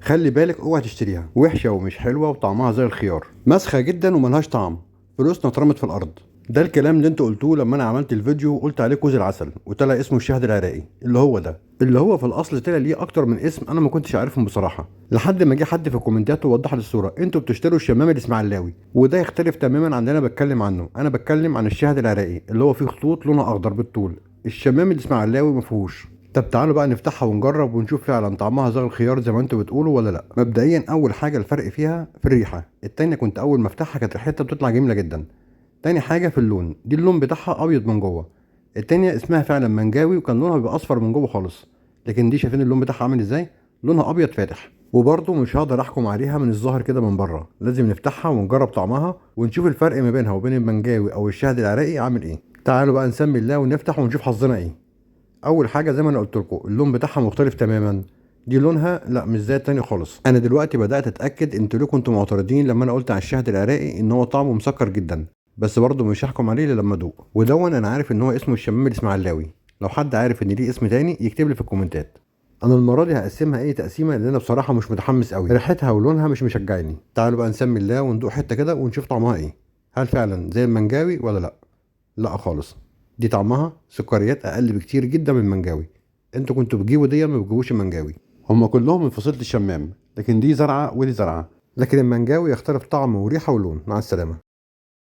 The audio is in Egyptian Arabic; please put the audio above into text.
خلي بالك اوعى تشتريها، وحشة ومش حلوة وطعمها زي الخيار، مسخه جدا وملهاش طعم، فلوسنا اترمت في الارض. ده الكلام اللي انتوا قلتوه لما انا عملت الفيديو وقلت عليه كوز العسل، وطلع اسمه الشهد العراقي، اللي هو ده اللي هو في الاصل طلع ليه اكتر من اسم انا ما كنتش عارفهم بصراحة، لحد ما جه حد في الكومنتات ووضح لي الصورة. انتوا بتشتروا الشمام الاسماعيلاوي، وده يختلف تماما عن اللي انا بتكلم عنه. انا بتكلم عن الشهد العراقي اللي هو فيه خطوط لونها اخضر بالطول، الشمام الاسماعيلاوي ما فيهوش. طب تعالوا بقى نفتحها ونجرب ونشوف فعلا طعمها زي الخيار زي ما انتوا بتقولوا ولا لا. مبدئيا اول حاجة الفرق فيها في الريحة، التانية كنت اول ما افتحها كانت ريحتها بتطلع جميلة جدا. تاني حاجة في اللون، دي اللون بتاعها ابيض من جوه. التانية اسمها فعلا منجاوي وكان لونها بيبقى اصفر من جوه خالص، لكن دي شايفين اللون بتاعها عامل ازاي؟ لونها ابيض فاتح. وبرضه مش هقدر احكم عليها من الظاهر كده من بره، لازم نفتحها ونجرب طعمها ونشوف الفرق ما بينها وبين المنجاوي او الشهد العراقي عامل ايه. تعالوا بقى نسمي الله ونفتح ونشوف حظنا ايه. اول حاجة زي ما انا قلت لكم اللون بتاعها مختلف تماما، دي لونها لا مش زي التاني خالص. انا دلوقتي بدات اتاكد انتوا ليه كنتوا معترضين لما انا قلت على الشهد العراقي ان هو طعمه مسكر جدا، بس برضه مش هحكم عليه الا لما ادوق. ودون انا عارف ان هو اسمه الشمام الاسماعيلاوي، لو حد عارف ان ليه اسم تاني يكتب لي في الكومنتات. انا المرة دي هقسمها ايه تقسيمه، لان انا بصراحة مش متحمس قوي، ريحتها ولونها مش مشجعني. تعالوا بقى نسمي الله وندوق حتة كده ونشوف طعمها ايه، هل فعلا زي المنجاوي ولا لا. لا خالص، دي طعمها سكريات اقل بكتير جدا من المنجاوي. انتوا كنتوا بتجيبوا دي ما بتجيبوش المنجاوي، هما كلهم من فصيلة الشمام، لكن دي زرعه ودي زرعه، لكن المنجاوي يختلف طعم وريحه ولون. مع السلامة.